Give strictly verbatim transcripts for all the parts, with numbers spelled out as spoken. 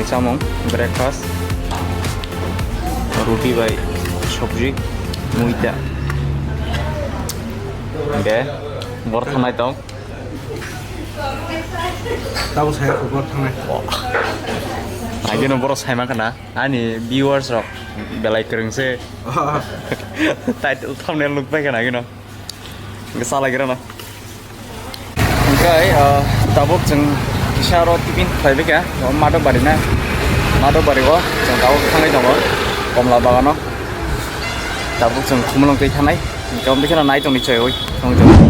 Samung, breakfast, ruti bai sabji, muita. Hingke bor thangnai tong. Tabuk saya khobor thangnai. Ageno borok saima khana, ani viewers rok belai kwrwng se. Title thumbnail nuk pai khana ageno. Hingke salai gira no. Hingke, ah, tabuk chwng kisa aro tiffin khlai bai kha, o Madhobari na, Madhobari o chwng tabuk thangwi tongo, Komla bagano. Tabuk chwng khumulwng twi thanai, hingke omo khe no nai tongni choi oi, thong choi.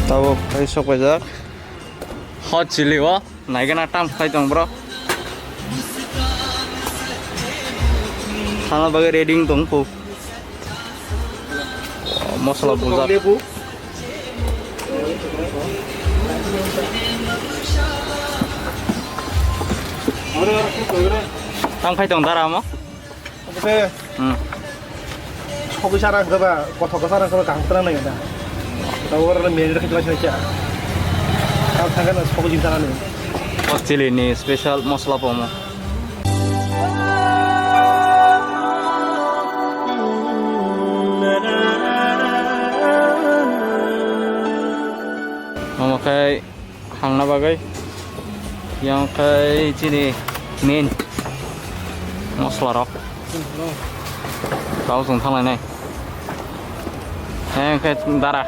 Tabuk phai sok paijak. Hot chili o naigana tam khai tong bro. Sana bagwi ready wng tong kho. Mosla bujak. Tam khai tong dara mo. Oke. Hmm. Sogwi sana khe ba, kothok khe sana khe ba kaham kwrang nai da. Tabo oro marinate khe tongsa khe. Tam thangkhe no sogwi sana ni. Hot chili ni special mosla pomo. Omo khai hangna bagwi. Yang khai chini main mosla rok. Tao chwng thanglainai. Yang khai dara.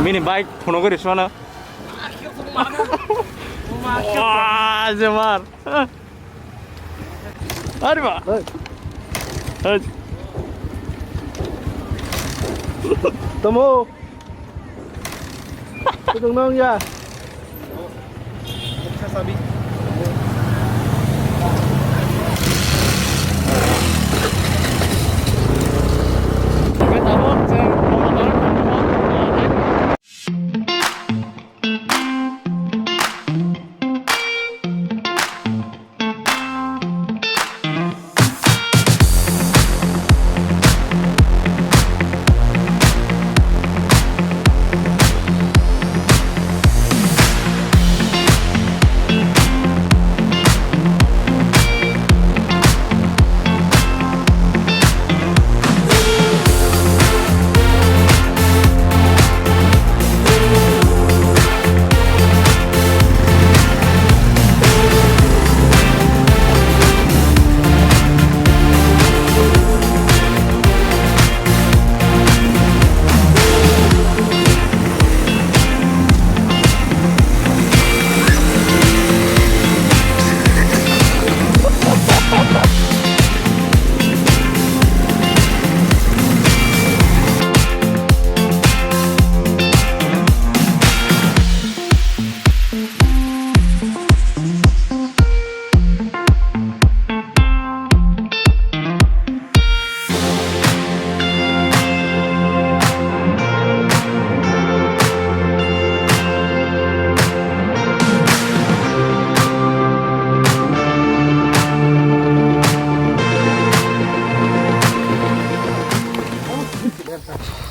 Bini bike phuno gori swana. Wah, jemar. Ari ba. Hey. Hey. Tamo. Kudung nong ya.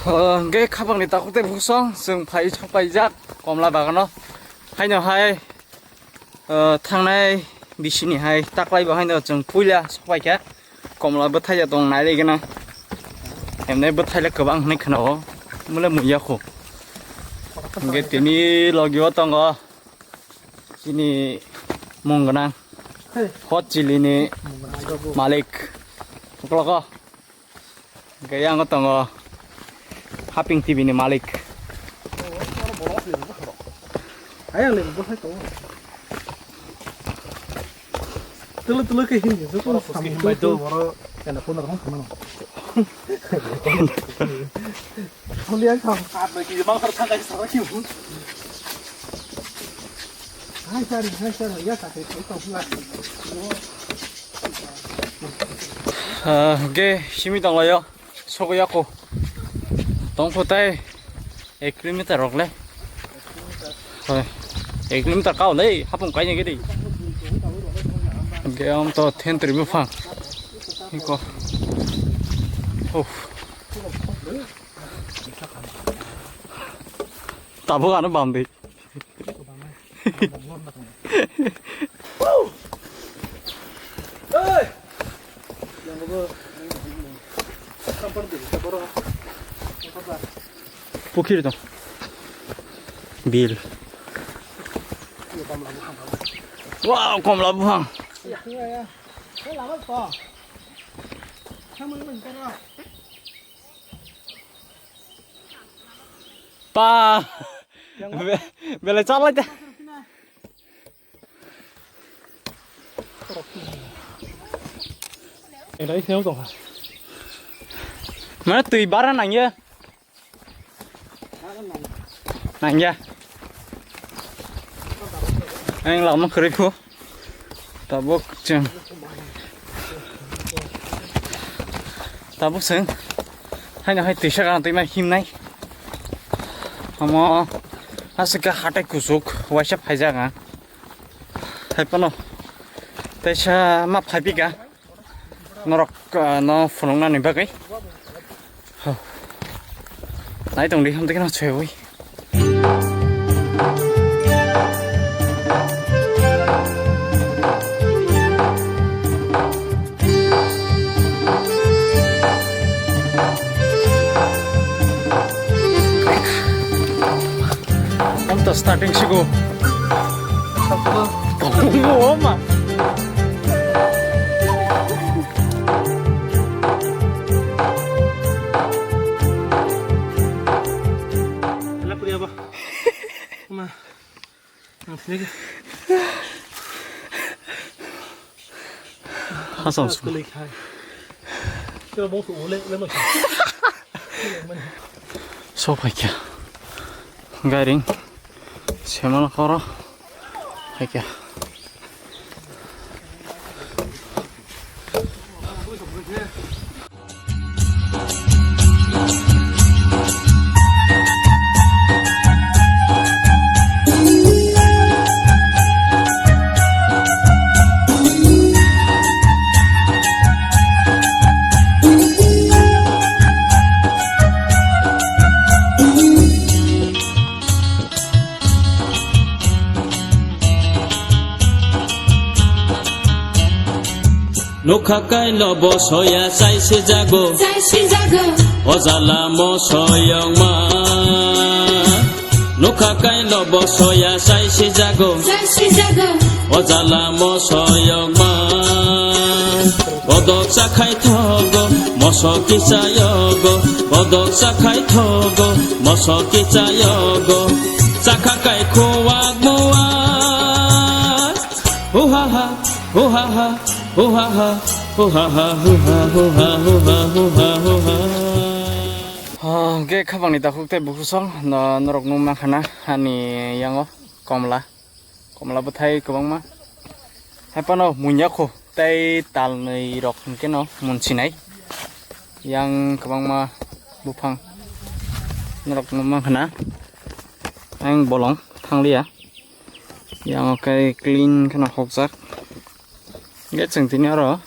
Hwnkhe khapangni takhuk tei bukhuk song chwng phai sok paijak Komla bagano. Haino hai, o, thangnai bisini hai taklai bo haino chwng puila sok paikha. Komla bwthai ya tong nai lai gana. Emne bwthai le kwbang hinwi khwnao. Mole muya khu. Hwnkhe tini logi o tongo. Chini mung gwnang. Hot chili ni malik. Ukloko. Hwnkhe yang tongo Haping T V ni malik. Ayang le bo sai to. Tulu tulu ke hin je ko sam bai do boro kana phone ro phone. Phone yang sam. At bai ki mang har thang kai sa ki. Ah, ge simi tonglaio. Sogwi yako. Tongphutai ek kilometer rok le. Hoi. Ek kilometer kao le, hapung kainwi gede. Ge am to thentri buphang. Iko. Uff. Tabuk ano bam de. Pukhiri tong. Bil. Wow, komla buphang. Pa. Be-, belai chalai de. Mane twi bara nangya. Nangya. Ang lama kwrwi phu. Tabuk chwng. Tabuk chwng. Haino hai twisa gana twi ma himnai. Omo aswk khe hatai kuchuk waisa phaijak ang. Hai phano teisa ma phaiphika norok, ah, no phunuknani bagwi. Ho. Nai tongdi, hamtwi kheno chwegwi. Amta starting sigo. Oma. Ala kuriya ba. Ma. Ang sini ke. Hasam. Kali khai. Kira bong su ule ule ma. Sok phaikha. Gairing. Semana koro. Phaikha. Nokha kailo bo soya chai sijago. Chai sijago. O jala mo soyongma. Nokha kailo bo soya chai sijago. Chai sijago. O jala mo soyongma. Bodok chakhai thogo, moso kichayogo. Bodok chakhai thogo, moso kichayogo. Chakha kai khuwak muwak. Huhaha, huhaha, huhaha, huhaha, huha, huha, huha, huha, huha. Ah, ge khabangni dakhuk tei bukhusong no norok nung mankha na ani yango komla, komla bwthai kwbangma. Hai phano munya kho tei talnwi rok hinkhe no munsinai yang kwbangma buphang norok nung mankha na. Ang bolong thangliya. Yang oke clean kheno hokjak. Ge chwng tini oro,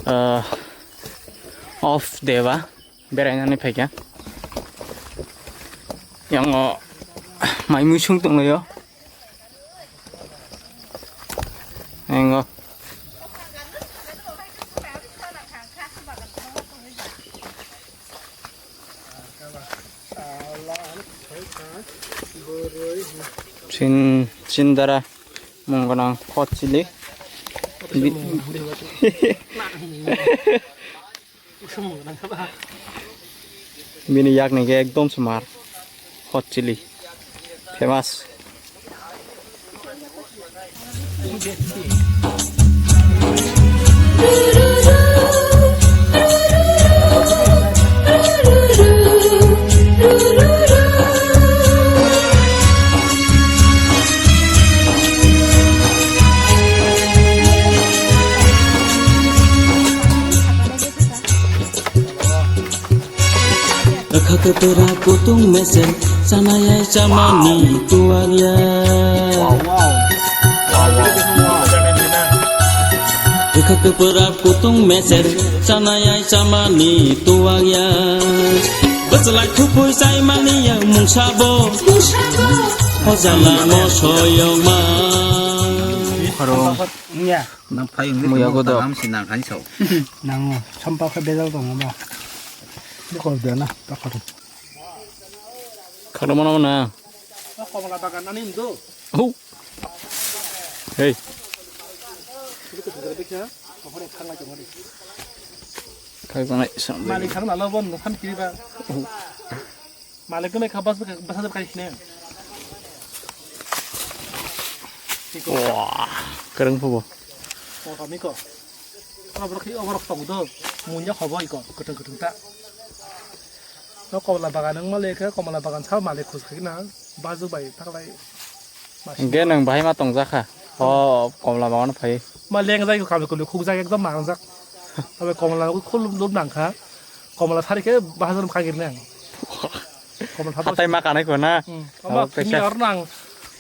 ah, off day ba berainani phaikha. Yang o mai mui sung tonglaio. Yang o. Chin, chindara mung gwnang hot chili. Bi-, bini yakni khe ekdom sumar hot chili famous. Bwkha kwpwra kutung meser, chanayai chamani tuwakya. Bwkha kwpwra kutung meser, chanayai chamani tuwakya. Bwchlai thupui chaimani ya mungsabo, hojala mosoyongma. Khorong. Muya. Nang phai wngwi muya tongma godo. Tangam si nang khan so. Nango, sampa khe bejal tongo ba. Bokol de na, ta khorong. Khorong mana mana. Komla bagan ani ndo. Hau. Hei. Khai bangai sam. Malik khang lalo bon sam kiri ba. Malik kene kha bas bas kai sine. Wah, kereng pho bo. Ko kami ko. Oro borok, oro borok tongo do. Munya khobo iko, kwthwng kwthwng ta. No komla bagan wng male khe, komla bagan sa malik khus khe na. Bajuk bai thaklai. Hingke nwng bahai ma tongjakha. O komla bagan phai. Ma lengjak iko, kami kulu khukjak ekdom mangjak. Abe komla khulum lum nangkha. Komla sari khe bahajan kagir nang. Komla sari. Hatai ma kanai ko na. Hmm. Abo kaisa. Ama kini ar nang.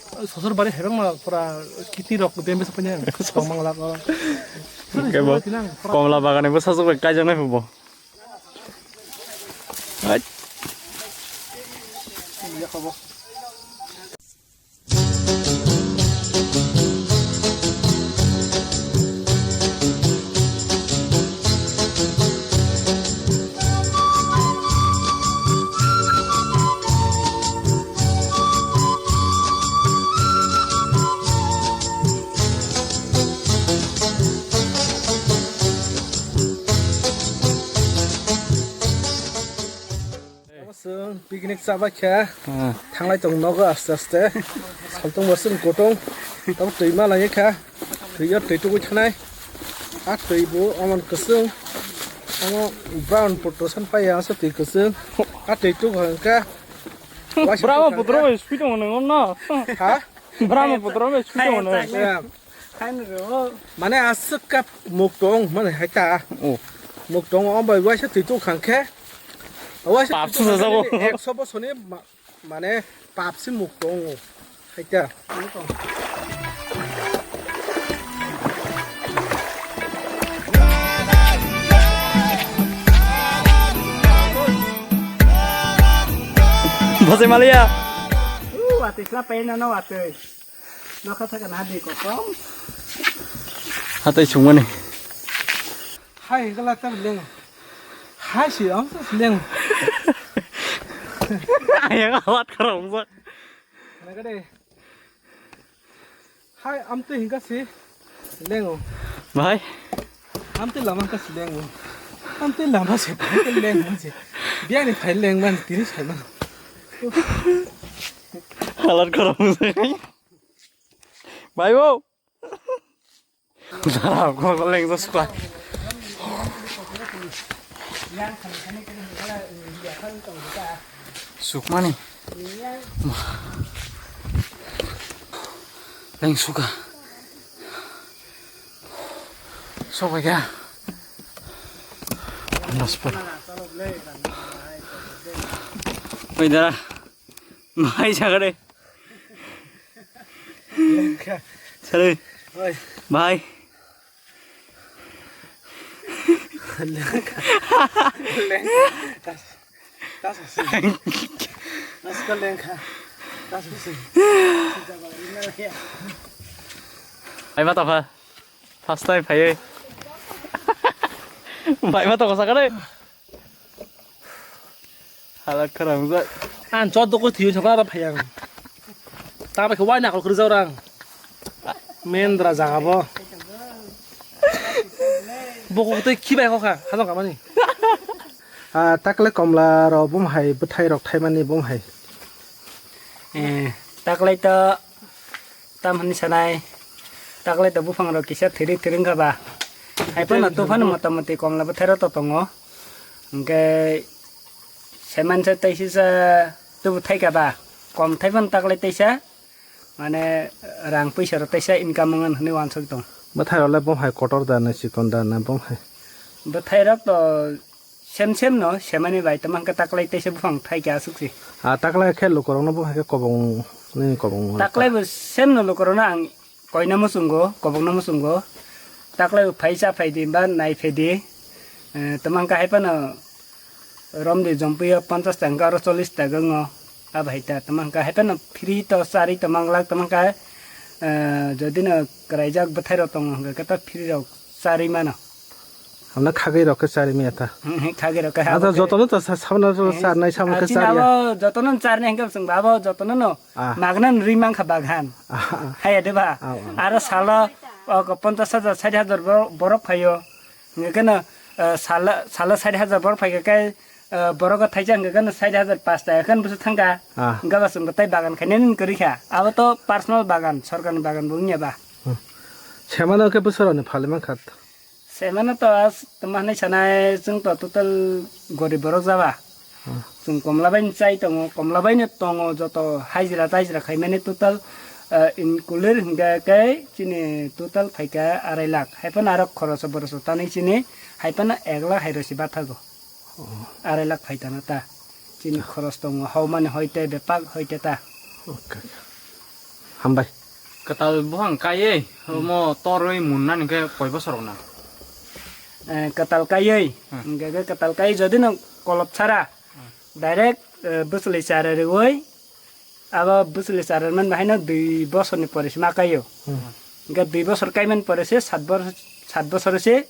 Sosor bari hebeng ma pura kidney rok damage panya. Tongmang lak o. Hingke bo komla bagani bo sajak bai kaijaknai bo. Hai. Chwng picnic chabai kha. Ah. Thanglai tong nogo aste aste. Saltong bo chwng kutung. Tamo twi ma lai kha. Twi o twi tugui thanai. A twi bo amon kwchwng. Amo brown photo san pai ya, asa twi kwchwng. A twi tugo hwnkha. Brahmaputra bai speed tongo nang no. Ha? Brahmaputra bai speed tongo nang. Yeah. Mane aswk kap muk tong mane hai ta. Oh. Muk tong o bai waisa twi tuk khang khe. Waisa pap twi tuk khang khe sujak jago. Ekso bosoni ma-, mane pap si muk tong o. Hai ta. Bose maliya. Uh, watwi sla pai na no watwi. Nokha sakha na di kosom. Hatai sungmani. Hai gala tam leng. Hai si am sa leng. Ayang awat kharong sa. Nagade. Hai am tu hingka si leng o. Bhai. Am tu lama ka si leng o. Am tu lama si leng o si. Biang ni phai leng man tiri sai man. Halat kharong sa. Bhai bo. Dara ko leng dos pa. Sukmani. Leng suka. Sok ya. Dos pa. Oi dara. Bhai sagare. Lengkha. Sare. Oi. Bhai. Lengkha. Lengkha. Tas, tas asi. Tas ka lengkha. Tas asi. Ai mata pha. First time phaiwi. Bai ma toko sakare. Halat kharangjak. Ang chot doko thiyo sakara phai ang. Ta bai khe wai nakol khurjak rang. Mendra jaga bo. Bokok tei khibai kokha, hajong kamani. Ah, takle komla rok bum hai, bwthai rok thaimani bum hai. Eh, takle to Tam hwnwi sanai, takle to buphang rok kisa thiri thiri wngkha ba. Hai phano to phano motamoti komla bwthai rok to tongo. Hwnkhe saimansa teisisa tubu thaika ba, kom thai phano takle teisa, mane rang puisa rok teisa income wngo hwnwi uansuk tongo. Bwthai rok le bumhai kotor da na chikon da na bumhai? Bwthai rok to Sem sem no, semani bai tamo hwnkhe taklai teisa buphang thaikhe aswk se. Ah, taklai khe lukurokno bo hai khe kobong, nini kobong. Taklai bo sem no lukurokno ang koina muchungo, kobokno muchungo. Taklai bo phai cha phai di ba nai phai di. Eh, tamo hwnkhe hai phano romdi jompuio ponchash taka hwnkhe aro chollish taka wngo. Abo hai ta, tamo hwnkhe hai phano free to charwi tamo glak, tamo hwnkhe, eh, jodi no kwraijak bwthai rok tongo hwnkhe khe to free rok charwi mano. Hamna khagwi rok khe charwi maya ta. Hmm, hmm, khagwi rok khe Ata abo khe. Jotono to sa-, sabna to Eh, charnai, sabna ah, khe chini charya. Abo jotono charnai hwnkhe chwng ba abo jotono no Ah. magna no rwi mankha bagan. Ah, ah. Haya de ba? Ah, ah. Aro salo o ko ponchash hajar, sait hajar bo-, borok phaio. Hwnkhe no, eh, salo, salo sait hajar borok phaikha khe, eh, borok o thaisa hwnkhe no sait hajar pas taka khe no bwswk thangkha. Ah. Hwnkhe ba chwng bo tai bagan khainani kwrwi kha. Abo to personal bagan, sorkarni bagan bo wngya ba. Hmm. Semano khe bwswk rokni phali mankha. Semano to as tamo hinwi sanai, chwng to total gorib borok jaba. Hmm. Chwng komla bai chai tongo, komla bai no tongo joto hajira tajira khaimani total, eh, include hwnkhe khe chini total phaikha arai lakh. Hai phano aro khoroso boroso tanwi chini hai phano ek lakh hai rw se bathago. Oh. Arai lakh phai tana ta. Chini khoros tongo, haumani hoite, bebak hoite ta. Okay. Hambai. Kwtal buphang kaiwi, Hmm. omo torwi munnani khe koi bosor rok nang? Eh, kwtal kaiwi, Hmm. hwnkhe khe kwtal kaiwi jodi no kolop sara, Hmm. direct, eh, bwchwlwi chara rwui, abo bwchwlwi chara man bahaino dui bosorni pore se ma kaio. Hmm. Hwnkhe dui bosor kaimani pore se sat bor-, sat bosor se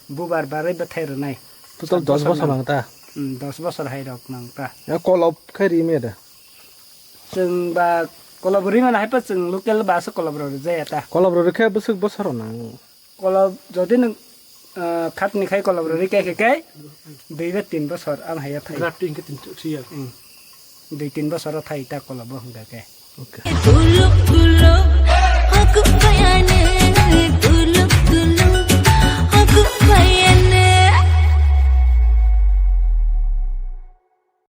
bubar barwi bwthai rwnai. Total Sat dos bosor bosor nang. Nang ta? Hmm, dos bosor hai rok nang ta. Ya kolop khe ri maya da? Chwng ba kolop ri mano hai pa chwng local ba se kolop rok rijaya ta. Kolop rok rikhe bwswk bosor rok nang? Kolop jodi nwng, ah, khatni khai kolop rok rikhe khe kai dui ba tin bosor ang hai ya thai. Grafting khe tin, three year. Hmm. Dui tin bosor o thai ta kolop bo hwnkha khe. Okay.